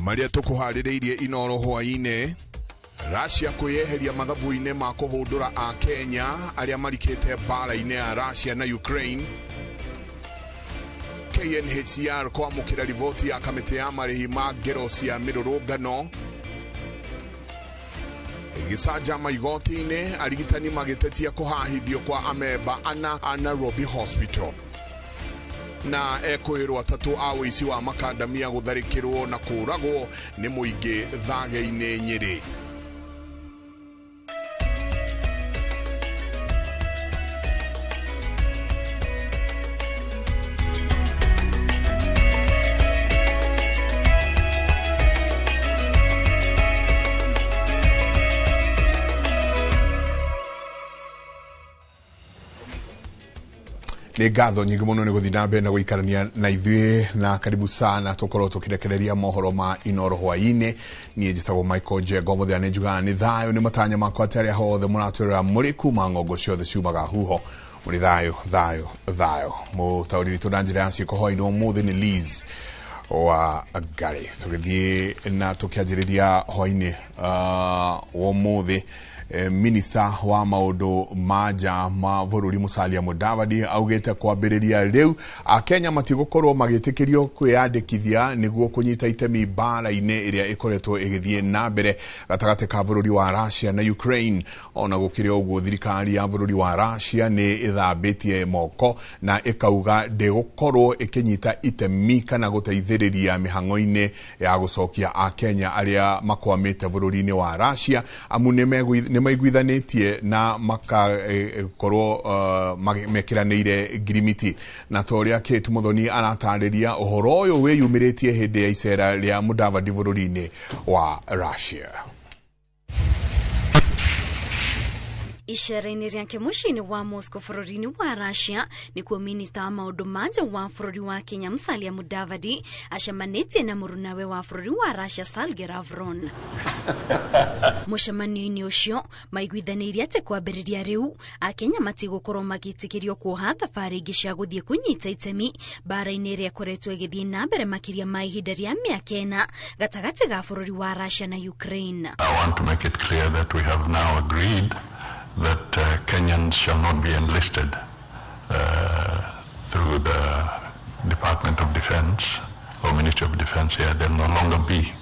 Marĩa tũkũharĩrĩirie Inoro hwaĩ-inĩ: Russia kwĩyeheria mathabu-inĩ ma kũhũndũra a Kenya arĩa marikĩte mbara-inĩ ya Russia na Ukraine, KNHCR kwamũkĩra riboti ya kamĩtĩ ya marĩhi ma ngero cia mĩrũrũngano, gĩcanjama igoti-inĩ, arigitani magĩtetia kũhahithio kwa amemba ana a Nairobi Hospital, na ekũĩrwo atatũ a ũici wa makandamia gũtharĩkĩrwo na kũũragwo nĩ mũingĩ Thage-inĩ Nyĩrĩ. Nĩ ngatho nyingĩ mũno nĩ gũthiĩ na mbere na gũikarania na ithuĩ, na karibu sana tũkorwo tũkĩrekereria mohoro ma Inoro hwaĩ-inĩ. Niĩ njĩtagwo Michael Njengo. Mũthenya nĩ njugaga nĩ thayũ, nĩ matanya makwa atĩ arĩa hothe mũratwĩrora mũrĩ kuma ng'ongo ciothe ciumaga huho mũrĩ thayũ thayũ thayũ. Mũtaũri witũ na njĩra ya ciĩko hwaĩ-inĩ ũmũthĩ nĩ Liz wa Ngarĩ. Tũgĩthiĩ na tũkĩanjĩrĩria hwaĩ-inĩ wa ũmũthĩ, minista wa maũndũ ma nja ma bũrũri Musalia Mudavadi augĩte kwambĩrĩria rĩu Akenya matigũkorwo magĩtĩkĩrio kwĩyandĩkithia nĩguo kũnyita itemi mbara-inĩ ĩrĩa ĩkoretwo ĩgĩthiĩ na mbere gatagatĩ ka bũrũri wa Russia na Ukraine. Ona gũkĩrĩ ũguo, thirikari ya bũrũri wa Russia nĩ ĩthambĩtie moko na ĩkauga ndĩgũkorwo ĩkĩnyita itemi kana gũteithĩrĩria mĩhang'o-inĩ ya gũcokia Akenya arĩa makwamĩte bũrũri-inĩ wa Russia, amu nĩ maiguithanĩtie na makakorwo mekĩranĩire ngirimiti. Na ta ũrĩa Kate Muthoni aratarĩria, ũhoro ũyũ wĩyumĩrĩtie hĩndĩ ya icera rĩa Mudavadi bũrũri-inĩ wa Russia. Icera-inĩ rĩake mũciĩ-inĩ wa Moscow bũrũri-inĩ wa Russia, nĩkuo minista wa maũndũ ma nja wa bũrũri wa Kenya Musalia Mudavadi acemanĩtie na mũrunawe wa bũrũri wa Russia Sergey Lavrov. Mũcemanio-inĩ ũcio maiguithanĩirie atĩ kwambĩrĩria rĩu Akenya matigũkorwo magĩtĩkĩrio kuoha thabarĩ ingĩ cia gũthiĩ kũnyita itemi mbara-inĩ ĩrĩa ĩkoretwo ĩgĩthiĩ na mbere makĩria ma ihinda rĩa mĩaka 4 gatagatĩ ga bũrũri wa Russia na Ukraine. I want to make it clear that we have now agreed that Kenyans shall not be enlisted through the Department of Defense or Ministry of Defense here. They'll no longer be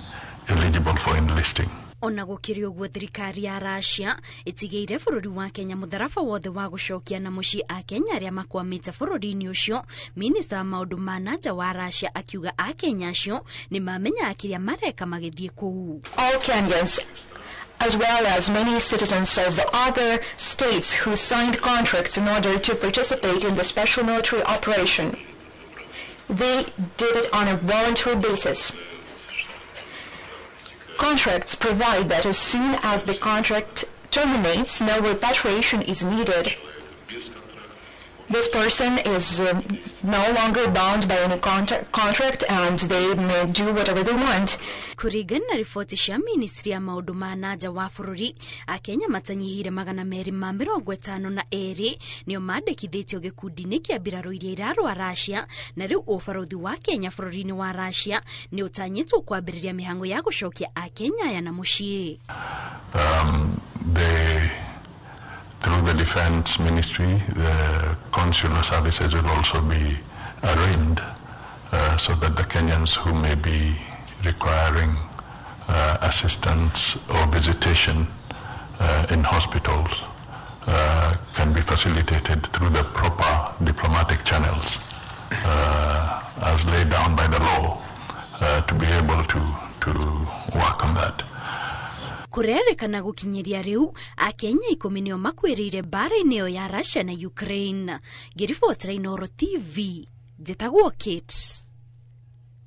eligible for enlisting. Ona gũkĩrĩ ũguo, thirikari ya Russia ĩtigĩire bũrũri wa Kenya mũtharaba wothe wa gũcokia na mũciĩ Akenya arĩa makwamĩte bũrũri-inĩ ũcio. Minista wa maũndũ ma na nja wa Russia akiuga Akenya acio nĩ mamenyaga kĩrĩa mareka magĩthiĩ kũu. All Kenyans, as well as many citizens of other states who signed contracts in order to participate in the special military operation. They did it on a voluntary basis. Contracts provide that as soon as the contract terminates, no repatriation is needed. This person is no longer bound by any contract and they may do whatever they want. Kũringana na riboti cia ministry ya maũndũ ma na nja wa bũrũri, Akenya matanyihire 252 nĩo mandĩkithĩtio gĩkundi-inĩ kĩa mbirarũ iria irarũa Russia, na rĩu ũbarũthi wa Kenya bũrũri-inĩ wa Russia nĩ ũtanyĩtwo kwambĩrĩria mĩhang'o ya gũcokia Akenya aya na mũciĩ. Through the Defense Ministry, the consular services will also be arranged so that the Kenyans who may be requiring assistance or visitation in hospitals can be facilitated through the proper diplomatic channels as laid down by the law to be able to work on that. Kũrerĩkana gũkinyĩria rĩu Akenya 10 nĩo makuĩrĩire mbara-inĩ ĩyo ya Russia na Ukraine. Ngĩribotera Inooro TV, njĩtagwo Kate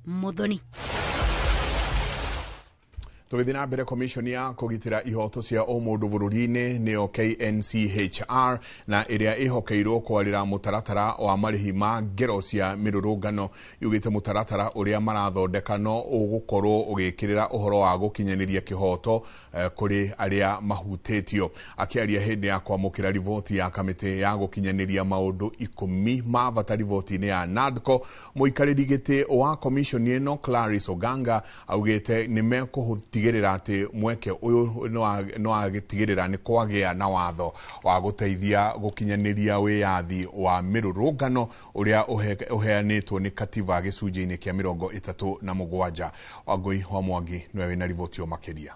Muthoni. Tũgĩthiĩ na mbere, commission ya kũgitĩra ihoto cia ũmũndũ bũrũri-inĩ nĩyo KNCHR na ĩrĩa ĩhokeirwo kwarĩra mũtaratara wa marĩhi ma ngero cia mĩrũrũngano yugĩte mũtaratara ũrĩa marathondeka no ũgũkorwo ũgĩkĩrĩra ũhoro wa gũkinyanĩria kĩhoto kũrĩ arĩa mahutĩtio. Akĩaria hĩndĩ ya kwamũkĩra riboti ya kamĩtĩ ya gũkinyanĩria maũndũ 10 ma bata riboti-inĩ ya NADCO, mũikarĩri gĩtĩ wa commission ĩno Clarice Oganga augĩte nĩ mekũhũtigĩrĩra atĩ mweke ũyũ no agĩtigĩrĩra nĩ kwagĩa na watho wa gũteithia gũkinyanĩria wĩyathi wa mĩrũrũngano ũrĩa ũheanĩtwo nĩ katiba gĩcunjĩ-inĩ kĩa 37. Wangũi wa Mwangi nĩwe wĩna riboti makĩria.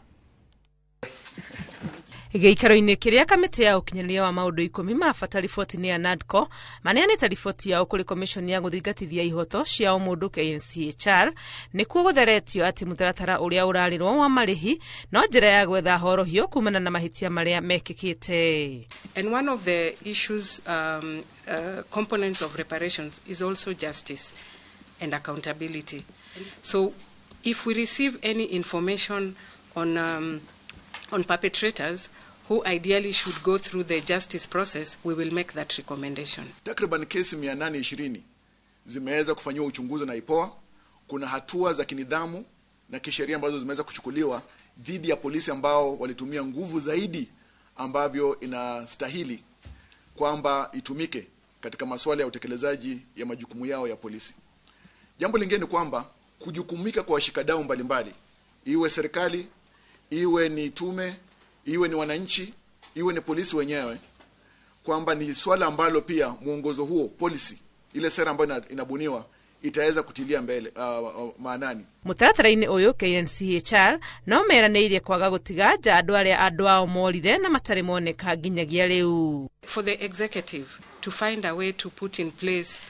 Gĩikaro-inĩ kĩrĩa kamĩtĩ ya ũkinyanĩria wa maũndũ 10 ma bata riboti-inĩ ya NADCO maneanĩte riboti yao kũrĩ commission ya gũthingatithia ihoto cia ũmũndũ KNCHR, nĩkuo gũtheretio atĩ mũtaratara ũrĩa ũrarĩrwo wa marĩhi no njĩra ya gwetha horohio kumana na mahĩtia marĩa mekĩkĩte. And one of the issues, components of reparations is also justice and accountability. So if we receive any information on perpetrators who ideally should go through the justice process, we will make that recommendation. Takriban kesi 820 zimeweza kufanyiwa uchunguzi na IPOA. Kuna hatua za kinidhamu na kisheria ambazo zimeweza kuchukuliwa dhidi ya polisi ambao walitumia nguvu zaidi ambavyo inastahili kwamba itumike katika masuala ya utekelezaji ya majukumu yao ya polisi. Jambo lingine ni kwamba kujukumika kwa washikadau mbalimbali, iwe serikali, iwe ni tume, iwe ni wananchi, iwe ni polisi wenyewe, kwamba ni swala ambalo pia mwongozo huo, policy, ile sera ambayo inabuniwa itaweza kutilia mbele maanani. Mũtaratara-inĩ ũyũ KNCHR no meranĩirie kwaga gũtiga nja andũ arĩa andũ ao morire na matarĩ moneka nginyagia rĩu. For the executive to find a way to put in place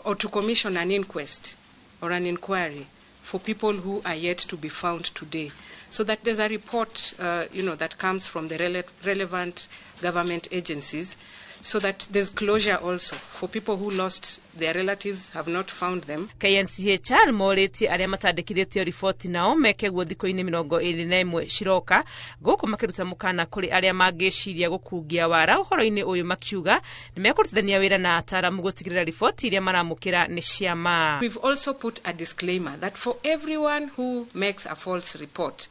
or to commission an inquest or an inquiry for people who are yet to be found today, so that there's a report that comes from the relevant government agencies, so that there's closure also for people who lost their relatives, have not found them. KNCHR morĩtie arĩa matandĩkithĩtio riboti nao meke guo thikũ-inĩ 21 ciroka, gũkũ makĩruta mũkana kũrĩ arĩa mangĩciria gũkungia wara ũhoro-inĩ ũyũ, makiuga nĩ mekũrutithania wĩra na ataaramu gũtigĩrĩra riboti iria maramũkĩra nĩ cia ma. We've also put a disclaimer that for everyone who makes a false report,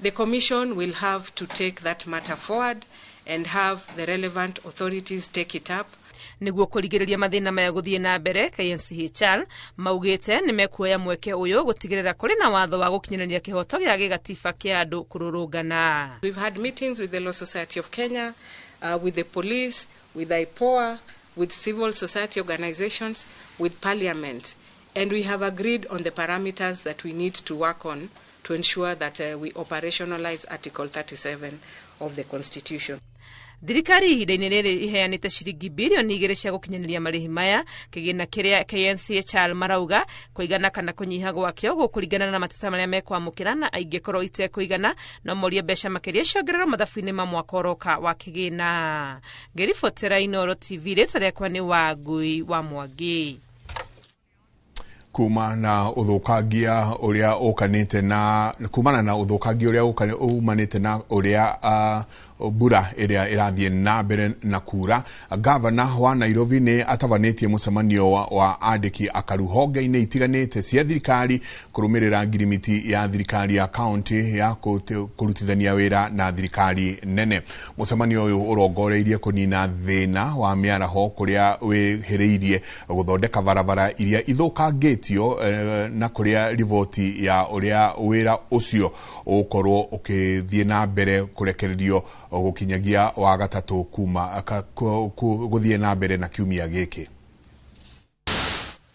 the commission will have to take that matter forward and have the relevant authorities take it up. Nĩguo kũrigĩrĩria mathĩna maya gũthiĩ na mbere, KNCHR maugĩte nĩ mekuoya mweke ũyũ gũtigĩrĩra kũrĩ na watho wa gũkinyanĩria kĩhoto gĩa gĩgatiba kĩa andũ kũrũrũngana. We've had meetings with the Law Society of Kenya, with the police, with IPOA, with civil society organizations, with parliament, and we have agreed on the parameters that we need to work on to ensure that we operationalize Article 37 of the Constitution. Thirikari ihinda-inĩ rĩrĩ iheanĩte ciringi birioni 2 cia gũkinyanĩria marĩhi maya, kĩgĩna kĩrĩa KNCHR marauga kũigana kana kũnyiha gwakĩo gũkũringana na mateta marĩa mekwamũkĩra, na aingĩkorwo itekũigana no morie mbeca makĩria ciongererwo mathabu-inĩ ma mwaka ũroka wa kĩgĩna. Ngĩribotera Inooro TV, rĩtwa rĩakwa nĩ Wangui wa Mwangi. Kuma na ũthũkangia ũrĩa ũkanĩte na kumana na ũthũkangia ũrĩa umanĩte na ũrĩa mbura ĩrĩa ĩrathiĩ na mbere na kura, gavana wa Nairobi nĩ atabanĩtie mũcemanio wa andĩki akaru honge-inĩ itiganĩte cia thirikari kũrũmĩrĩra ngirimiti ya thirikari ya kaunti ya kũrutithania wĩra na thirikari nene. Mũcemanio ũyũ ũrongoreirie kũnina thĩna wa mĩaraho kũrĩa wĩhĩrĩirie gũthondeka barabara iria ithũkangĩtio na kũrĩa riboti ya ũrĩa wĩra ũcio ũgũkorwo ũkĩthiĩ na mbere kũrekererio gũkinyagia wa gatatũ kuma gũthiĩ na mbere na kiumia gĩkĩ.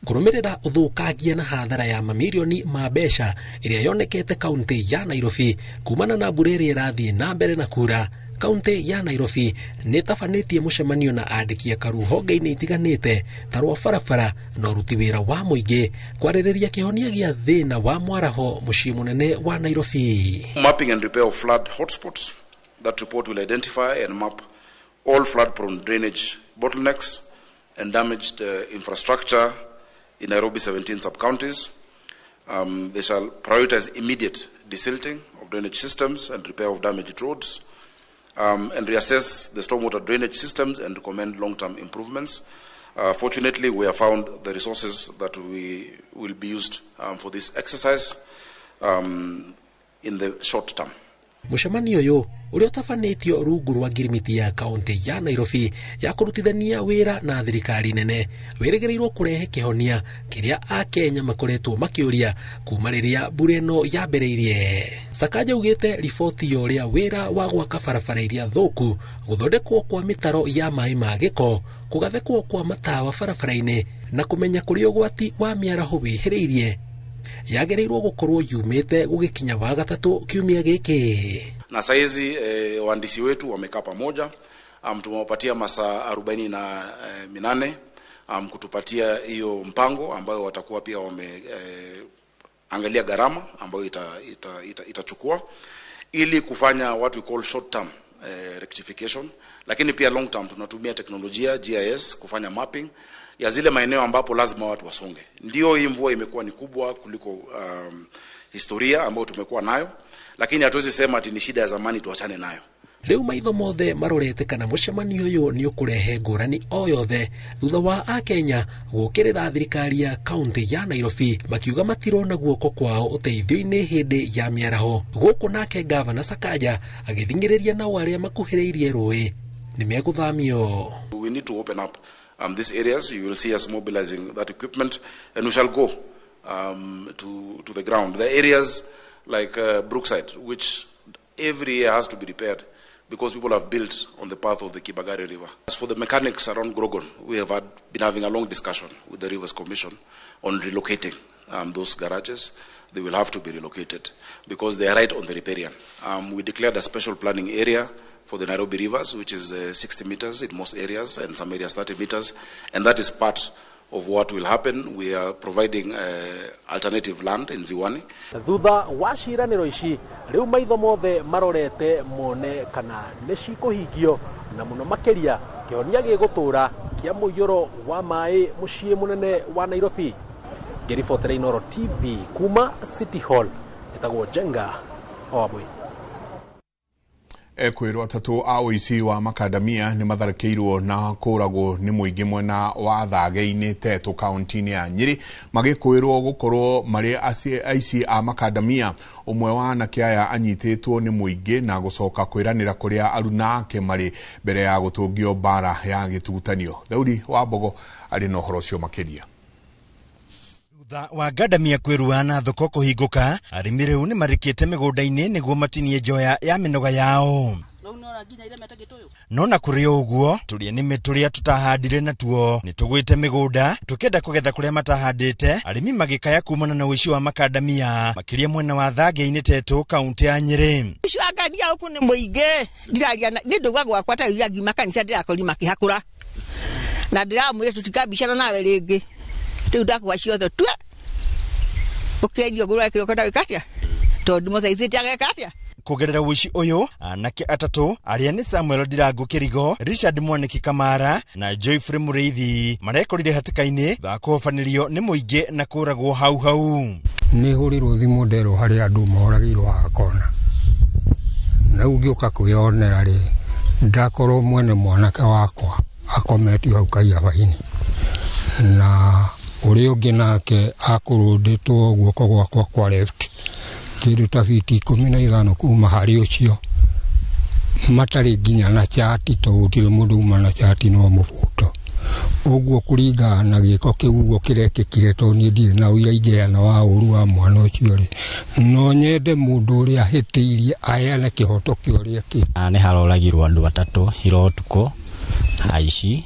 Kũrũmĩrĩra ũthũkangia na hathara ya mamirioni ma mbeca ĩrĩa yonekete kaunti ya Nairobi kumana na mbura ĩrĩa ĩrathiĩ na mbere na kura, kaunti ya Nairobi nĩ ĩtabanĩtie mũcemanio na andĩki akaru honge-inĩ itiganĩte ta rwa barabara na ũruti wĩra wa mũingĩ kwarĩrĩria kĩhonia gĩa thĩna wa mwaraho mũciĩ mũnene wa Nairobi. Mapping and repair of flood hotspots. That report will identify and map all flood-prone drainage bottlenecks and damaged infrastructure in Nairobi 17 sub-counties. They shall prioritize immediate desilting of drainage systems and repair of damaged roads, and reassess the stormwater drainage systems and recommend long-term improvements. Fortunately, we have found the resources that we will be used for this exercise in the short term. Mũcemanio ũyũ ũrĩa ũtabanĩtio rungu rwa ngirimiti ya kaunti ya Nairobi ya kũrutithania wĩra na thirikari nene wĩrĩgĩrĩirwo kũrehe kĩhonia kĩrĩa akenya makoretwo makĩũria kuma rĩrĩa mbura ĩno yambĩrĩirie. Sakaja augĩte riboti ya ũrĩa wĩra wa gwaka barabara iria thũku, gũthondekwo kwa mĩtaro ya maĩ ma gĩko, kũgathĩkwo kwa matawa barabara-inĩ na kũmenya kũrĩa ũgwati wa mĩaraho wĩhĩrĩirie yagĩrĩirwo gũkorwo yumĩte gũgĩkinya wa gatatũ kiumia gĩkĩ. Na saizi waandisi wetu wamekaa pamoja, tumewapatia masaa 48 kutupatia hiyo mpango ambayo watakuwa pia wame angalia gharama ambayo itachukua ili kufanya what we call short term rectification, lakini pia long term tunatumia teknolojia GIS kufanya mapping ya zile maeneo ambapo lazima watu wasonge. Ndio hii mvua imekuwa ni kubwa kuliko historia ambayo tumekuwa nayo, lakini hatuwezi sema ati ni shida ya zamani tuachane nayo. Rĩu maitho mothe marorete kana mũcemanio ũyũ nĩ ũkũrehe ngũrani o yothe thutha wa akenya gũũkĩrĩra thirikari ya kaunti ya Nairobi makiuga matirona guoko kwao ũteithio-inĩ hĩndĩ ya mĩaraho. Gũkũ nake gavana Sakaja agĩthing'ĩrĩria nao arĩa makuhĩrĩirie rũĩ nĩ megũthamio. We need to open up these areas. You will see us mobilizing that equipment and we shall go to the ground. The areas like Brookside, which every year has to be repaired because people have built on the path of the Kibagari River. As for the mechanics around Grogon, we have been having a long discussion with the Rivers Commission on relocating those garages. They will have to be relocated because they are right on the riparian. We declared a special planning area for the Nairobi Rivers, which is 60 meters in most areas and some areas 30 meters, and that is part of what will happen. We are providing alternative land in Ziwani. Thutha wa ciranĩro ici rĩu maitho mothe marorete mone kana nĩ cikũhingio na mũno makĩria kĩhonia gĩgũtũra kĩa mũiyũro wa maĩ mũciĩ mũnene wa Nairobi. Ngĩribotera Inooro TV kuma City Hall, ĩtagwo Njenga Wambui. Ekwirwo atatũ a ũici wa makadamia nĩ matharĩkĩirwo na kũragwo nĩ mũingĩ mwena wa Thage-inĩ Tetu kaunti-inĩ ya Nyĩrĩ magĩkwĩrwo gũkorwo marĩ aici a makadamia. Ũmwe wa anake aya anyitĩtwo nĩ mũingĩ na gũcoka kwĩranĩra kũrĩa aruna ake marĩ mbere ya gũtũngio mbara ya gĩtugutanio. Daudi wa Mbogo arĩ na ũhoro ũcio makĩria. Thutha wa ngandamia kwĩrua na thoko kũhingũka, arĩmi rĩu nĩ marĩkĩte mĩgũnda-inĩ nĩguo matinie njoya ya mĩnoga yao. No na kũrĩ o ũguo, tũrĩa nĩme tũrĩa tũtahandire natuo nĩ tũgwĩte mĩgũnda tũkĩenda kũgetha kũrĩa matahandĩte, arĩmi magĩkaya kumana na ũici wa makandamia makĩria mwena wa Thage-inĩ Tetu kaunti ya Nyĩrĩ. Ũici wa ngandamia gũkũ nĩ mũingĩ, ndiraria nĩ ndauga gwakwa ta iria ngiuma kanitha ndĩrakori makĩhakũra na ndĩramwĩra tũtikambicana nawe rĩngĩ. Rĩu ndakua ciothe tue ũkĩendio ngũrwe kĩroko ndagĩka atĩa tondũ mũthaithĩte ageka atĩa. Kũgerera ũici ũyũ anake atatũ arĩa nĩ Samuel Ndirangu Kĩrigo, Richard Mwaniki Kamara na Joyfrey Mũrĩithi marekorire hatĩka-inĩ tha kũhobanĩrio nĩ mũingĩ na kũragwo hau hau. Nĩ hũrĩrwo thimũ nderwo harĩa andũ moragĩirwo haha kona, na rĩu ngĩũka kwĩyonera rĩ, ndakorwo mwene mwanake wakwa akometio hau kaiaba-inĩ na ũrĩa ũngĩ nake akũrũndĩtwo guoko gwakwa kwa left kĩndũ ta fiti 15 kuma harĩ ũcio, matarĩ nginya na chati tondũ gũtirĩ mũndũ uma na chati no mũbuto. Ũguo kũringana na gĩko kĩu ũguo kĩrekĩkire, tondũ niĩ ndirĩ na ũira ingĩheana wa ũru wa mwana ũcio rĩ, no nyende mũndũ ũrĩa ahĩtĩirie aheane kĩhoto kĩa ũrĩa kĩ. Nĩ haroragirwo andũ atatũ ira ũtukũ, aici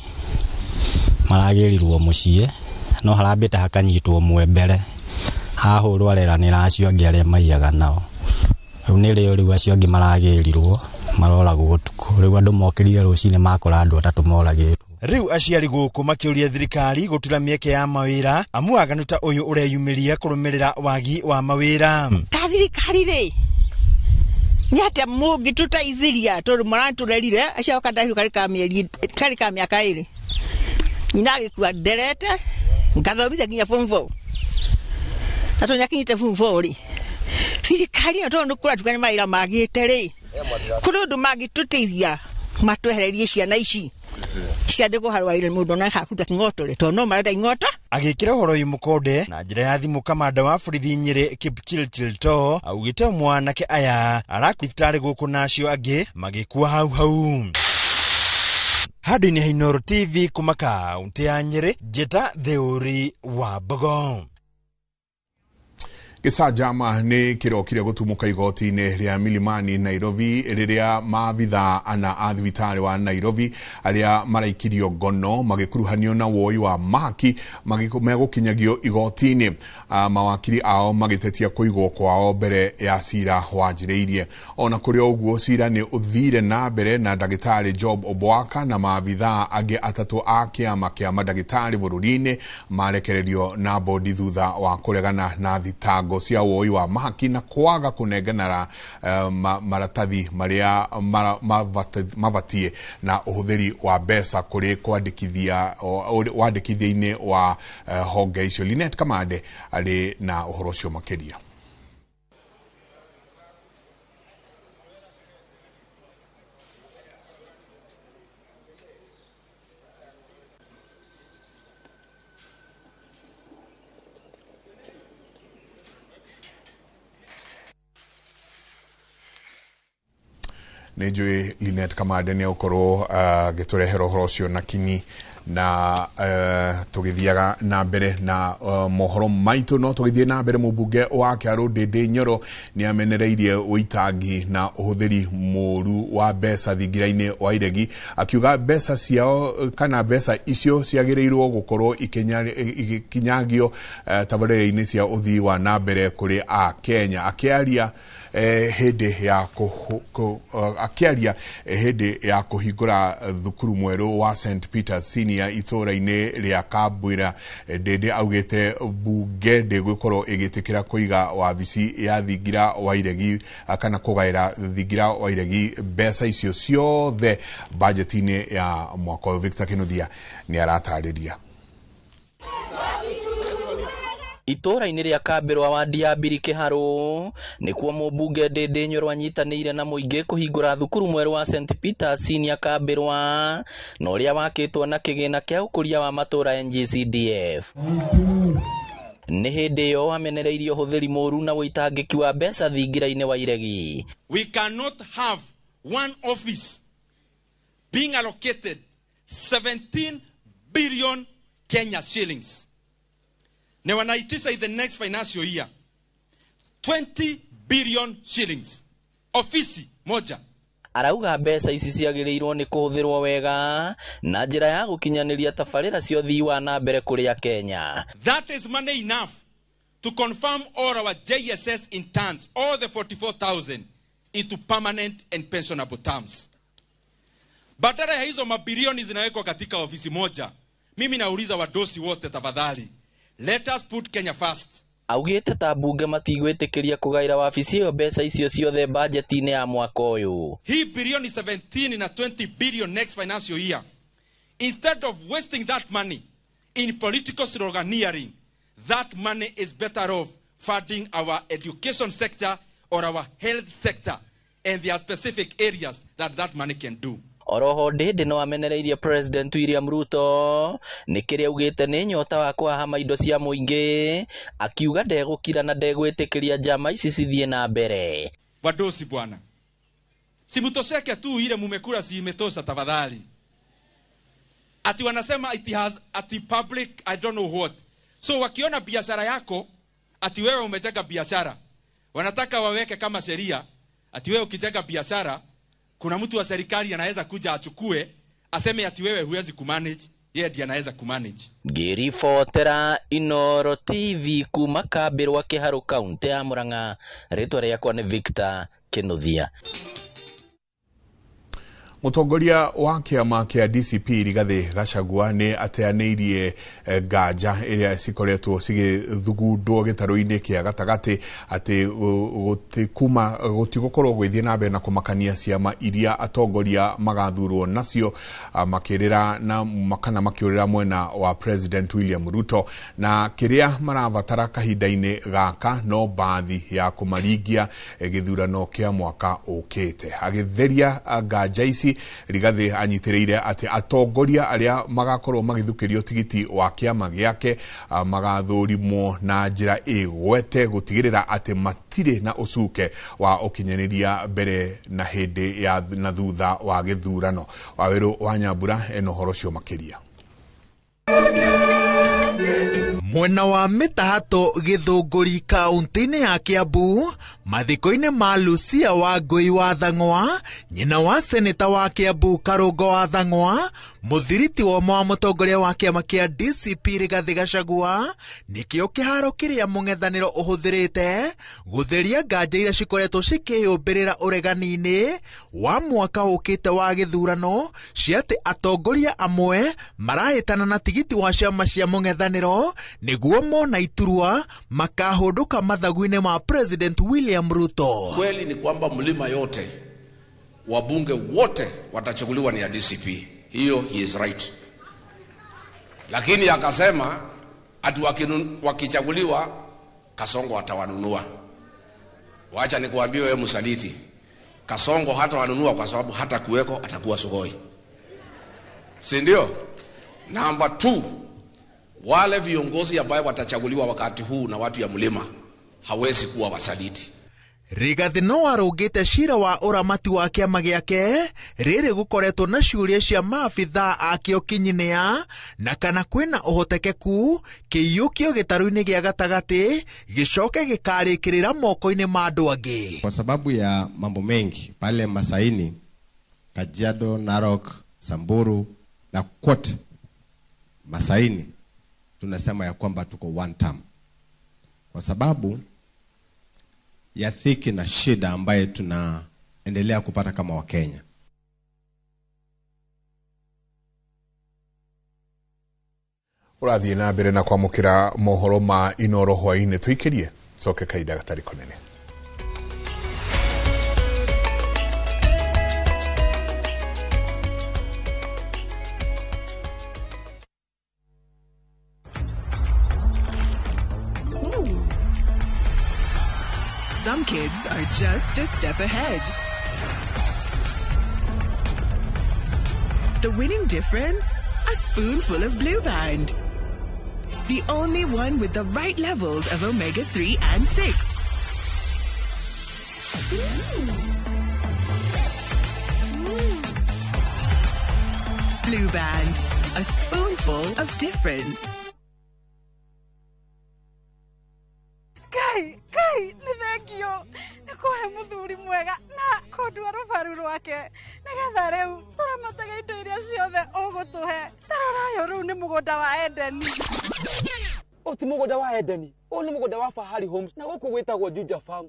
maragĩrirwo mũciĩ no harambĩte hakanyitwo ũmwe mbere hahũrwo areranĩra acio angĩ arĩa maiyaga nao. Rĩu nĩrĩo rĩu acio angĩ maragĩrirwo maroragwo ũtukũ. Rĩu andũ mokĩrire rũcinĩ makora andũ atatũ moragĩtwo. Rĩu aciari gũkũ makĩũria thirikari gũtura mĩeke ya mawĩra amu waganu ta ũyũ ũreyumĩria kũrũmĩrĩra wagi wa mawĩra. Ta thirikari rĩ nĩ atĩa mũngĩtũteithĩria tondũ maratũrerire acio kandahiũ karĩ ka mĩeri karĩ ka mĩaka 2 nyina agĩkua nderete ngathomithia nginya form 4 na tondũ nĩakinyĩte form 4 rĩ Thirikari ĩno tondũ kũratuka nĩ mawĩra magĩte rĩ, kũrĩ ũndũ mangĩtũteithia matwehererie ciana ici ciandĩkwo harũ wĩra mũndũ ona hakuta kĩng'oto rĩ, tondũ no marenda ing'ota. Agĩkĩra ũhoro ũyũ mũkonde na njĩra ya thimũ, kamanda wa borithi Nyĩrĩ Kipchirchir augĩte mwanake aya arakua thibitarĩ gũkũ na acio angĩ magĩkua hau hau. Handũ-inĩ ha Inooro TV kuma kaũntĩ ya Nyĩrĩ, Njĩta Theũri wa Mbogo. Gĩcanjama nĩ kĩrokire gũtumũka igoti-inĩ rĩa Milimani Nairobi rĩrĩa maabithaa ana a thibitarĩ wa Nairobi arĩa maraikirio ngono magĩkuruhanio na woi wa mahaki megũkinyagio igoti-inĩ. Mawakiri ao magĩtetia kũigwo kwao mbere ya cira wanjĩrĩirie. Ona kũrĩ ũguo cira nĩ ũthire na mbere na ndagĩtarĩ Job Obwaka na maabithaa angĩ atatũ a kĩama kĩa mandagĩtarĩ bũrũri-inĩ marekererio na bodi thutha wa kũregana na thitango cia woi wa mahaki na kwaga kũnengenara maratathi marĩa mabatie na ũhũthĩri wa mbeca kũrĩ kwandĩkithia wandĩkithia-inĩ wa honge icio. Linet Kamande arĩ na ũhoro ũcio makĩria. Nĩ njũĩ Linet Kamande nĩ egũkorwo agĩtũrehera ũhoro ũcio na kinyi na tũgĩthiaga na mbere na mohoro maitũ. No tũgĩthiĩ na mbere, mũmbunge wa Kĩarũ Ndĩndĩ Nyoro nĩ amenereirie ũitangi na ũhũthĩri mũru wa mbeca thingira-inĩ wa Iregi, akiuga mbeca ciao kana mbeca icio ciagĩrĩirwo gũkorwo igĩkinyagio tabarĩra-inĩ cia ũthii wa na mbere kũrĩ a Kenya. Akĩaria hĩndĩ ya kũhingũra thukuru mwerũ wa St Peter's Senior itũũra-inĩ rĩa Kambwĩra, Ndĩndĩ augĩte bunge ndĩgũkorwo ĩgĩtĩkĩra kũiga wabici ya thingira wa Iregi kana kũgaĩra thingira wa Iregi mbeca icio ciothe bajeti-inĩ ya mwaka ũyũ. Victor Kinuthia nĩ aratarĩria. Itũũra-inĩ rĩa Kambĩrwa wandi ya Mbiri Kĩharũ nĩkuo mũmbunge Ndĩndĩ Nyoro anyitanĩire na mũingĩ kũhingũra thukuru mwerũ wa St Peter's Senior Kambĩrwa na ũrĩa wakĩtwo na kĩgĩna kĩa ũkũria wa matũũra NGCDF. Nĩ hĩndĩ ĩyo amenereirie ũhũthĩri mũru na ũitangĩki wa mbeca thingira-inĩ wa Iregi. We cannot have one office being allocated 17 billion Kenya shillings. Na wanaitisha in the next financial year 20 billion shillings. Ofisi moja. Arauga mbeca ici ciagĩrĩirwo nĩ kũhũthĩrwo wega na njĩra ya gũkinyanĩria tabarĩra cia ũthii wa na mbere kũrĩ Kenya. That is money enough to confirm all our JSS interns, all the 44,000 into permanent and pensionable terms. Badala ya hizo mabilioni zinawekwa katika ofisi moja, mimi nauliza wadosi wote tafadhali, let us put Kenya first. Augĩte ta mbunge matigwĩtĩkĩria kũgaĩra wabici ĩyo mbeca icio ciothe bajeti-inĩ ya mwaka ũyũ. Hii bilioni 17 na 20 billion next financial year, instead of wasting that money in political sloganeering, that money is better off funding our education sector or our health sector, and there are specific areas that that money can do. Oroho Ndĩndĩ no amenereirie President William Ruto nĩ kĩrĩa augĩte nĩ nyota wa kũhahama indo cia mũingĩ, akiuga ndegũkira na ndegwĩtĩkĩria njama ici cithiĩ na mbere. Wadosi bwana, simutosheke tu ile mumekula, si imetosha tafadhali. Ati wanasema it has ati public I don't know what. So wakiona biashara yako ati wewe umejenga biashara, wanataka waweke kama sheria ati wewe ukijenga biashara kuna mtu wa serikali anaweza kuja achukue aseme ati wewe huwezi kumanage, yeye ndiye anaweza kumanage. Ngĩribotera Inooro TV kuma Kambĩrwa Kĩharũ kaunti ya Murang'a, rĩtwa rĩakwa nĩ Victor Kinuthia. Mũtongoria wa kĩama kĩa DCP Rigathĩ Gachagua nĩ ateanĩirie nganja ĩrĩa cikoretwo cigĩthugundwo gĩtarũ-inĩ kĩa gatagatĩ atĩ gũtigũkorwo gwĩthiĩ na mbere na kũmakania ciama iria atongoria magathurwo nacio, makĩrĩra na kana makĩũrĩra mwena wa President William Ruto, na kĩrĩa marabatara kahinda-inĩ gaka no bathi ya kũmaringia gĩthurano kĩa mwaka ũkĩte. Agĩtheria nganja ici, Rigathĩ anyitĩrĩire atĩ atongoria arĩa magakorwo magĩthukĩrio tigiti wa kĩama gĩake magathũrimwo na njĩra ĩgwete gũtigĩrĩra atĩ matirĩ na ũcuke wa ũkinyanĩria mbere na hĩndĩ ya na thutha wa gĩthurano. Wawerũ wa Nyambura ena ũhoro ũcio makĩria. Mwena wa mĩtahato Gĩthũngũri kaunti-inĩ ya Kiambu, mathiko-inĩ ma Lucia Wangũi wa Thang'wa, nyina wa seneta wa Kiambu Karũngo wa Thang'wa, mũthiriti wa ũmwe wa mũtongoria wa kĩama kĩa DCP Rigathĩ Gachagua, nĩkĩo kĩharo kĩrĩa mũng'ethanĩro ũhũthĩrĩte gũtheria nganja iria cikoretwo cikĩyũmbĩrĩra ũregani-inĩ wa mwaka ũkĩte wa gĩthurano cia atĩ atongoria amwe marahĩtana na tigiti wa ciama cia mũng'ethanĩro nĩguo mona iturwa makahũndũka mathagu-inĩ ma President William Ruto. Kweli ni kwamba mlima yote wabunge wote watachaguliwa ni ya DCP. Hiyo he is right. Lakini akasema ati wakichaguliwa Kasongo atawanunua. Wacha nikuambie wewe msaliti, Kasongo hata wanunua kwa sababu hata kuweko atakuwa sugoi. Si ndio? Namba 2, wale viongozi ambao watachaguliwa wakati huu na watu ya mlima hawezi kuwa wasaliti. Rigathĩ no arũngĩte cira wa ũramati wa kĩama gĩake rĩrĩ gũkoretwo na ciũria cia maabithaa akĩo kinyinia na kana kwĩna ũhotekeku kĩiyũkio gĩtarũ-inĩ gĩa gatagatĩ gĩcoke gĩkarĩkĩrĩra moko-inĩ ma andũ angĩ. Kwa sababu ya mambo mengi pale Masaini, Kajiado, Narok, Samburu na kote Masaini tunasema ya kwamba tuko one term. Kwa sababu ya dhiki na shida ambaye tunaendelea kupata kama Wakenya. Ũrathiĩ na mbere na kwamũkĩra mohoro ma Inoro hwaĩ-inĩ, tũikĩrie coke kahinda gatarĩ kanene. Some kids are just a step ahead. The winning difference? A spoonful of Blue Band. The only one with the right levels of omega-3 and 6. Blue Band, a spoonful of difference. Kai, kai, nĩ thengio nĩ kũhe mũthuri mwega na kũndua rũbaru rwake nĩgetha rĩu tũramataga indo iria ciothe ũgũtũhe. Tarora ũyũ rĩu nĩ mũgũnda wa Edeni. Ũyũ ti mũgũnda wa Edeni, ũyũ nĩ mũgũnda wa Fahari Homes na gũkũ gwĩtagwo Juja Farm.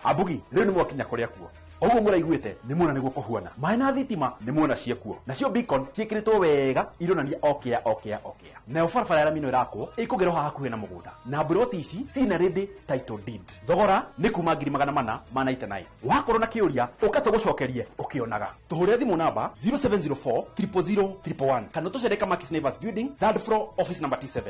Ambugi, rĩu nĩ mwakinya kũrĩa kuo. Oguo mũraiguĩte nĩ muona nĩguo kũhuana. Maĩ na thitima nĩ muona ciekuo. Nacio beacon ciĩkĩrĩtwo wega ironania okĩa okĩa okĩa. Nayo barabara ya rami ĩno ĩrakwo ĩkũgerwo haha hakuhĩ na mũgũnda. Na mburoti ici cina ready title deed. Thogora nĩ kuma 499. Wakorwo na kĩũria ũka tũgũcokerie ũkĩonaga. Tũhũrĩre thimũ namba 0704 000 111 kana tũcere Kamakis Neighbors Building, third floor, office number T7.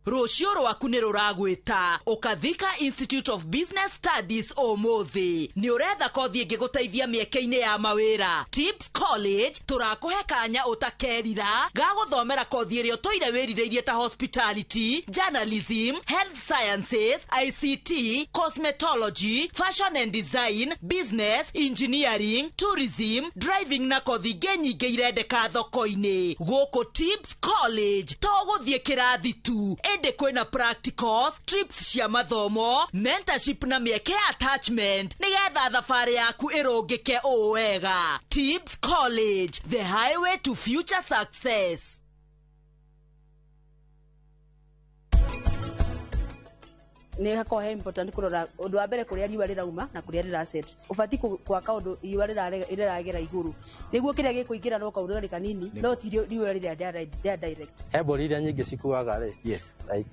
Rũciũ rwaku nĩ rũragwĩta ũkathika Institute of Business Studies ũmũthĩ. Nĩ ũretha kothi ĩngĩgũteithia mĩeke-inĩ ya mawĩra. Tips College tũrakũhe kanya ũtakerira ga gũthomera kothi ĩrĩa ũtũire wĩrirĩirie ta hospitality, journalism, health sciences, ICT, cosmetology, fashion and design, business, engineering, tourism, driving na kothi ingĩ nyingĩ irendeka thoko-inĩ. Gũkũ Tips College to gũthiĩ kĩrathi tu, ĩndĩ kwĩna practicals, trips cia mathomo, mentorship na mĩeke ya attachment nĩgetha thabarĩ yaku ĩrũngĩke ũũ wega. Tips College, the highway to future success. Nĩ hakoragwo he important kũrora ũndũ wa mbere kũrĩa riũa rĩrauma na kũrĩa rĩraset. Ũbatiĩ gwaka ũndũ riũa rĩragera igũrũ nĩguo kĩrĩa gĩkũingĩra no kaũrugarĩ kanini, no ti riũa rĩrĩa rĩa direct. He mbũri iria nyingĩ cikuaga rĩ, yes, like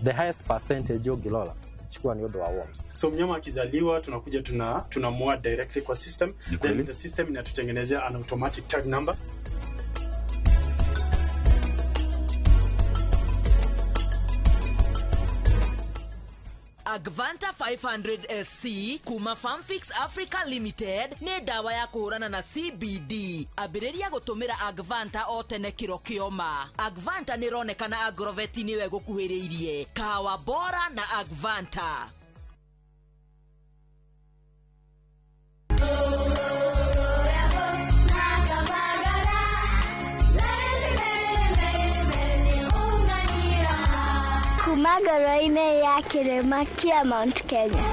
the highest percentage ũngĩrora chukua ni ũndũ wa worms. So mnyama akizaliwa tunakuja tunamua directly kwa system, then the system inatutengenezea an automatic tag number. Agvanta 500 SC kuma Farmfix Africa Limited nĩ ndawa ya kũhũrana na CBD. Ambĩrĩria gũtũmĩra Agvanta o tene kĩro kĩoma. Agvanta nĩ ĩronekana agroveti nĩwe gũkuhĩrĩirie. Kahawa bora na Agvanta. Kuma ngoro-inĩ ya kĩrĩma kĩa Mount Kenya.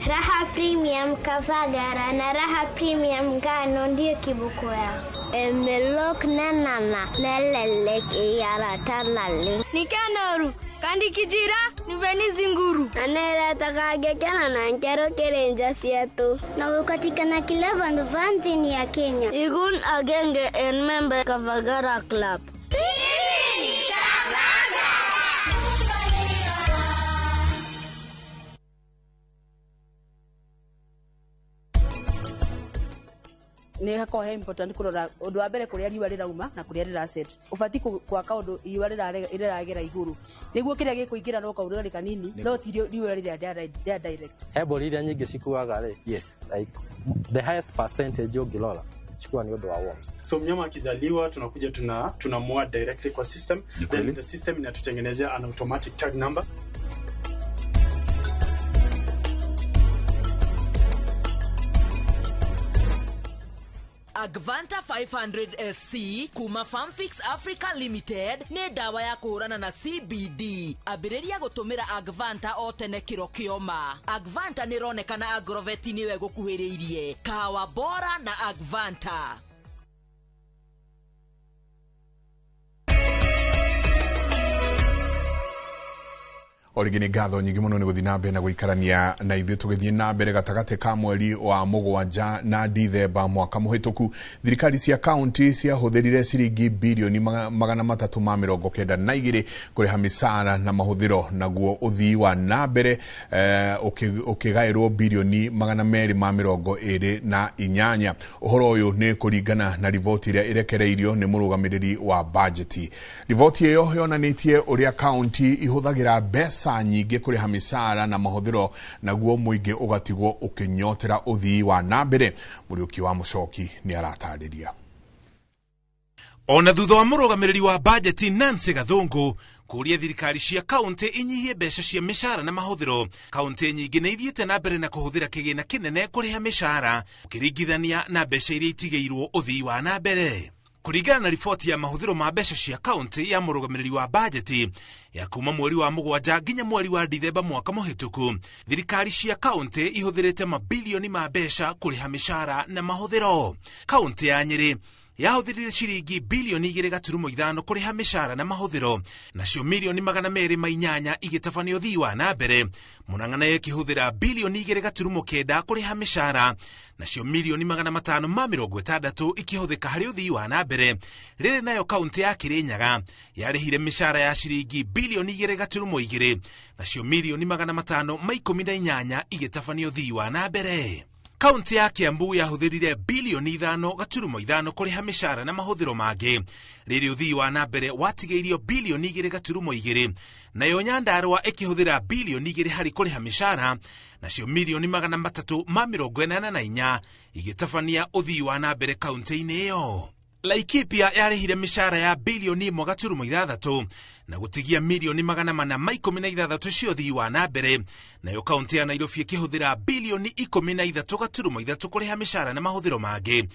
Raha Premium Kavagara na Raha Premium Ngano ndio kiboko yao. Emelok nanana nelelek iyaratalali. Nikanoru kandi kijira niveni zinguru. Anera na nkero kerenja sietu. Na ukatikana kila vandu vanthini ya Kenya. Igun agenge en member Kavagara Club. Nĩ hakoragwo he important kũrora ũndũ wa mbere kũrĩa riũa rĩrauma na kũrĩa rĩraset. Ũbatiĩ gwaka ũndũ riũa rĩragera igũrũ nĩguo kĩrĩa gĩkũingĩra no kaũrugarĩ kanini, no ti riũa rĩrĩa rĩa direct. He mbũri iria nyingĩ cikuaga rĩ, yes, like the highest percentage ũngĩrora chukua ni ũndũ wa worms. So mnyama akizaliwa tunakuja tunamua directly kwa system, then the system inatutengenezea an automatic tag number. Agvanta 500 SC kuma Farmfix Africa Limited nĩ ndawa ya kũhũrana na CBD. Ambĩrĩria gũtũmĩra Agvanta o tene kĩro kĩoma. Agvanta nĩ ĩronekana agroveti nĩwe gũkuhĩrĩirie. Kahawa bora na Agvanta. Origi nĩ ngatho nyingĩ mũno nĩ gũthiĩ na mbere na gũikarania na ithuĩ tũgĩthiĩ na mbere gatagatĩ ka mweri wa mũgwanja na Dithemba mwaka mũhĩtũku. Thirikari cia kaunti ciahũthĩrire ciringi birioni 392 kũrĩha mĩcara na mahũthĩro, naguo ũthii wa na mbere ũkĩgaĩrwo birioni 228. Ũhoro ũyũ nĩ kũringana na riboti ĩrĩa ĩrekereirio nĩ mũrũgamĩrĩri wa bajeti. Riboti ĩyo yonanĩtie ũrĩa kaunti ihũthagĩra mbeca nyingĩ kũrĩha mĩcara na mahũthĩro, naguo mũingĩ ũgatigwo ũkĩnyotera ũthii wa na mbere. Mũriũki wa Mũcoki nĩ aratarĩria. Ona thutha wa mũrũgamĩrĩri wa bajeti Nancy Gathungu kũria thirikari cia kaunti inyihie mbeca cia mĩcara na mahũthĩro, kaunti nyingĩ nĩ ithiĩte na mbere na kũhũthĩra kĩgĩna kĩnene kũrĩha mĩcara ũkĩringithania na mbeca iria itigĩirwo ũthii wa na mbere. Kũringana na riboti ya mahũthĩro ma mbeca cia kaunti ya mũrũgamĩrĩri wa bajeti ya kuma mweri wa mũgwanja nginya mweri wa Dithemba mwaka mũhĩtũku, thirikari cia kaunti ihũthĩrĩte mabilioni ma mbeca kũrĩha mĩcara na mahũthĩro. Kaunti ya Nyĩrĩ yahũthĩrire ciringi bilioni 2.5 kũrĩha mĩcara na mahũthĩro, nacio milioni 208 igĩtabanio ũthii wa na mbere. Mũrang'a nayo ĩkĩhũthĩra bilioni 2.9 kũrĩha mĩcara, nacio milioni 560 ikĩhũthĩka harĩ ũthii wa na mbere. Rĩrĩ nayo kaunti ya Kĩrĩnyaga yarĩhire mĩcara ya ciringi bilioni 2.2, nacio milioni 518 igĩtabanio ũthii wa na mbere. Kaunti ya Kiambu yahũthĩrire bilioni 5.5 kũrĩha mĩcara na mahũthĩro mangĩ, rĩrĩ ũthii wa na mbere watigĩirio bilioni 2.2, nayo Nyandarua ĩkĩhũthĩra bilioni 2 harĩ kũrĩha mĩcara, nacio milioni 384 igĩtabania ũthii wa na mbere kaunti-inĩ ĩyo. Laikipia yarĩhire mĩcara ya bilioni 1.6 na gũtigia milioni 416 cia ũthii wa na mbere, nayo kaunti ya Nairobi ĩkĩhũthĩra bilioni 13.3 kũrĩha mĩcara na mahũthĩro mangĩ,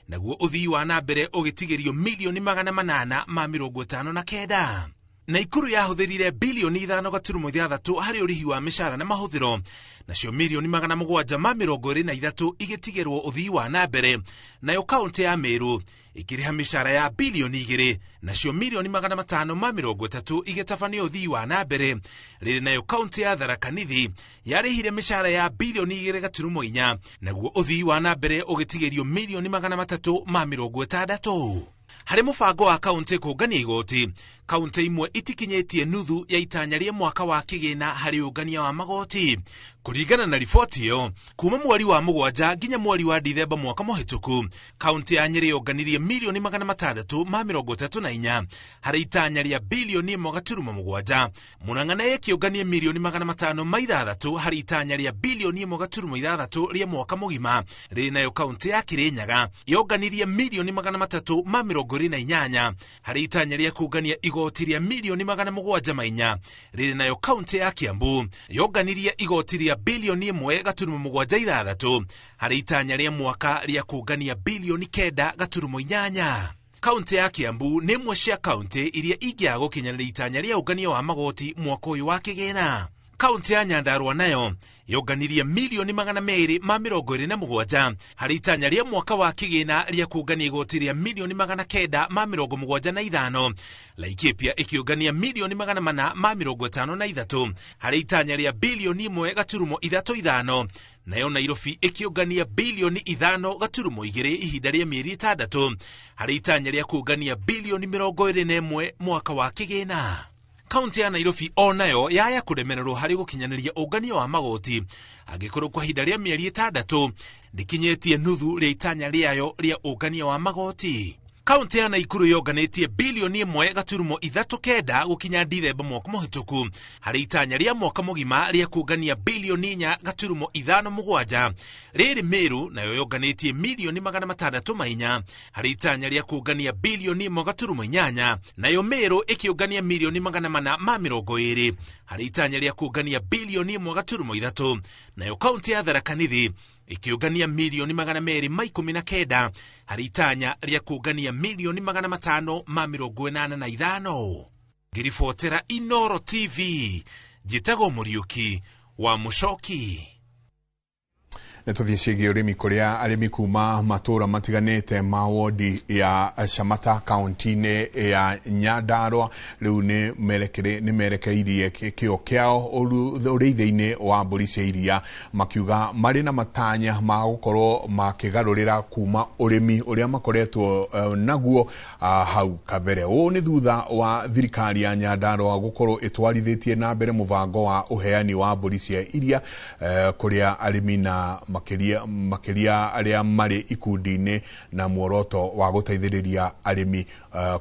naguo ũthii wa na mbere ũgĩtigĩrio milioni 859. Naikuru yahũthĩrire bilioni 5.6 harĩ ũrĩhi wa mĩcara na mahũthĩro, nacio mirioni 723 igĩtigĩrwo ũthii wa na mbere. Nayo kaunti ya Meru ĩkĩrĩha mĩcara ya bilioni 2, nacio mirioni 530 igĩtabania ũthii wa na mbere. Rĩrĩ nayo kaunti ya Tharaka Nithi yarĩhire mĩcara ya bilioni 2.4, naguo ũthii wa na mbere ũgĩtigĩrio mirioni 360. Harĩ mũbango wa kaunti kũngania igoti, kaunti imwe itikinyĩtie nuthu ya itanya rĩa mwaka wa kĩgĩna harĩ ũngania wa magoti. Kũringana na riboti ĩyo, kuma mweri wa 7 nginya mweri wa Dithemba mwaka mũhĩtũku, kaunti ya Nyĩrĩ yonganirie mirioni 634 harĩ itanya rĩa bilioni 1.7. Murang'a ĩkĩũngania mirioni 506 harĩ itanya rĩa bilioni 1.6 rĩa mwaka mũgima. Rĩrĩ nayo kaunti ya Kirinyaga yonganirie mirioni 328 harĩ itanya rĩa kũngania igoti rĩa mirioni 704. Rĩrĩ nayo kaunti ya Kiambu yonganirie igoti rĩa bilioni 1.76 harĩ itanya rĩa mwaka rĩa kũngania bilioni 9.8. Kaunti ya Kiambu nĩ ĩmwe cia kaunti iria ingĩaga gũkinyanĩria itanya rĩa ũngania wa magoti mwaka ũyũ wa kĩgĩna. Kaunti ya Nyandarua nayo yonganirie mirioni 227 harĩ itanya rĩa mwaka wa kĩgĩna rĩa kũngania igoti rĩa mirioni 975. Laikipia ĩkĩũngania mirioni 453 harĩ itanya rĩa bilioni 1.35. Nayo Nairobi ĩkĩũngania bilioni 5.2 ihinda rĩa mĩeri 6 harĩ itanya rĩa kũngania bilioni 21 mwaka wa kĩgĩna. Kaunti ya Nairobi o nayo yaya kũremererwo harĩ gũkinyanĩria ũngania wa magoti angĩkorwo kwa ihinda rĩa mĩeri 6 ndĩkinyĩtie nuthu rĩa itanya rĩayo rĩa ũngania wa magoti. Kaunti ya Naikuru yonganĩtie bilioni 1.39 gũkinya Dithemba mwaka mũhĩtũku harĩ itanya rĩa mwaka mũgima rĩa kũngania bilioni 4.57. Rĩrĩ Meru nayo yonganĩtie mirioni 604 harĩ itanya rĩa kũngania bilioni 1.8. Nayo Meru ĩkĩũngania mirioni 420 harĩ itanya rĩa kũngania bilioni 1.3. Nayo kaunti ya Tharaka Nithi ĩkĩũngania mirioni 219 harĩ itanya rĩa kũngania mirioni 585. Ngĩribotera Inoro TV, njĩtagwo Mũriũki wa Mũcoki. Nĩtũthiĩ ciĩgiĩ ũrĩmi kũrĩa arĩmi kuma matũra matiganĩte ma wodi ya Shamata kaunti-inĩ ya Nyandarua rĩu nĩ merekeirie kĩo kĩao ũrĩithia-inĩ wa mbũri cia iria, makiuga marĩ na matanya ma gũkorwo makĩgarũrĩra kuma ũrĩmi ũrĩa makoretwo naguo hau kabere. Ũũ nĩ thutha wa thirikari ya Nyandarua gũkorwo ĩtwarithĩtie na mbere mũbango wa ũheani wa mbũri cia iria kũrĩa arĩmi na makĩria arĩa marĩ ikundi-inĩ na muoroto wa gũteithĩrĩria arĩmi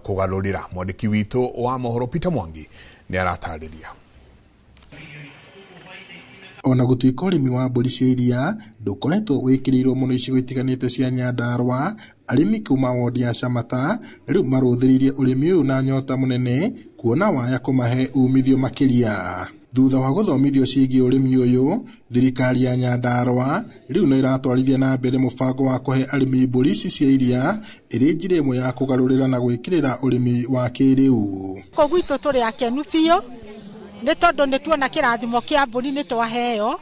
kũgarũrĩra. Mwandĩki witũ wa mohoro Peter Mwangi nĩ aratarĩria. Ona gũtuĩka ũrĩmi wa mbũri cia iria ndũkoretwo wĩkĩrĩirwo mũno icigo itiganĩte cia Nyandarua, arĩmi kuma wodi ya Shamata rĩu marũthĩrĩirie ũrĩmi ũyũ na nyota mũnene kuona waya kũmahe umithio makĩria. Thutha wa gũthomithio ciĩgiĩ ũrĩmi ũyũ, thirikari ya Nyandarua rĩu no ĩratwarithia na mbere mũbango wa kũhe arĩmi mbũri ici cia iria ĩrĩ njĩra ĩmwe ya kũgarũrĩra na gwĩkĩrĩra ũrĩmi wa kĩrĩu. Kũu gwitũ tũrĩ akenu biũ nĩ tondũ nĩ tuona kĩrathimo kĩa mbũri nĩ twaheo,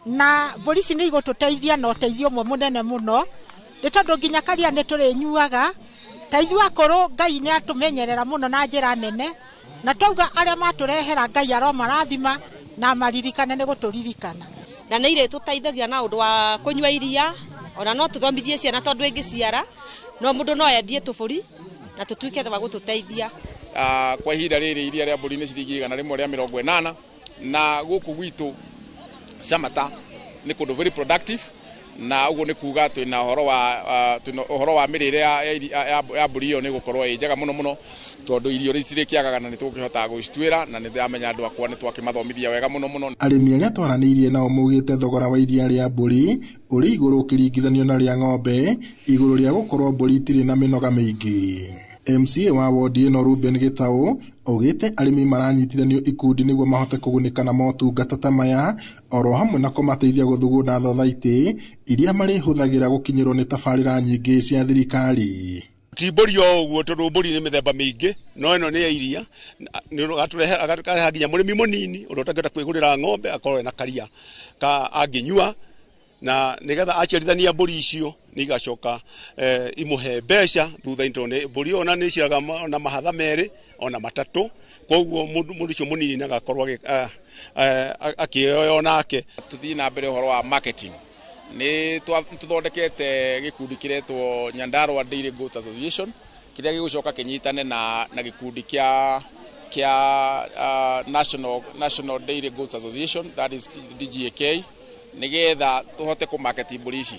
na mbũri ici nĩ igũtũteithia na ũteithio ũmwe mũnene mũno nĩ tondũ nginya karia nĩ tũrĩnyuaga. Ta ithuĩ akũrũ Ngai nĩ atũmenyerera mũno na njĩra nene, na twauga arĩa matũrehera Ngai aromarathima na maririkane nĩ gũtũririkana. Na nĩ irĩtũteithagia na ũndũ wa kũnyua iria, ona no tũthomithie ciana tondũ ĩngĩciara no mũndũ no endie tũbũri na tũtuĩke wa gũtũteithia. Kwa ihinda rĩrĩ iria rĩa mbũri nĩ ciringi 180 na gũkũ gwitũ Shamata nĩ kũndũ very productive, na ũguo nĩ kuga twĩna ũhoro wa mĩrĩre ya mbũri ĩyo nĩ gũkorwo ĩ njega mũno mũno tondũ irio cirĩkĩagaga na nĩ tũkĩhota gũcituĩra, na nĩ ndĩramenya andũ akwa nĩ twakĩmathomithia wega mũno mũno. Arĩmi arĩa twaranĩirie nao maugĩte thogora wa iria rĩa mbũri ũrĩ igũrũ ũkĩringithanio na rĩa ng'ombe, igũrũ rĩa gũkorwo mbũri itirĩ na mĩnoga mĩingĩ. MCA wa wodi ĩno Ruben Gitau augĩte arĩmi maranyitithanio ikundi nĩguo mahote kũgunĩka na motungata ta maya oro hamwe na kũmateithia gũthugunda thothaitĩ iria marĩhũthagĩra gũkinyĩrwo nĩ tabarĩra nyingĩ cia thirikari. Ti mbũri o ũguo, tondũ mbũri nĩ mĩthemba mĩingĩ, no ĩno nĩ ya iria, nĩ agakareha nginya mũrĩmi mũnini ũrĩa ũtangĩhota kwĩgũrĩra ng'ombe akorwo ena karia ka angĩnyua, na nĩgetha aciarithania mbũri icio nĩ igacoka imũhe mbeca thutha-inĩ, tondũ mbũri ona nĩ iciaraga na mahatha 2 ona 3, koguo mũndũ ũcio mũnini nĩagakorwo akĩoya onake. Tũthiĩ na mbere ũhoro wa marketing, nĩ tũthondekete gĩkundi kĩretwo Nyandarua Dairy Goats Association, kĩrĩa gĩgũcoka kĩnyitane na gĩkundi kĩa National Dairy Goats Association, that is DGAK, nĩgetha tũhote kũmarket mbũri ici.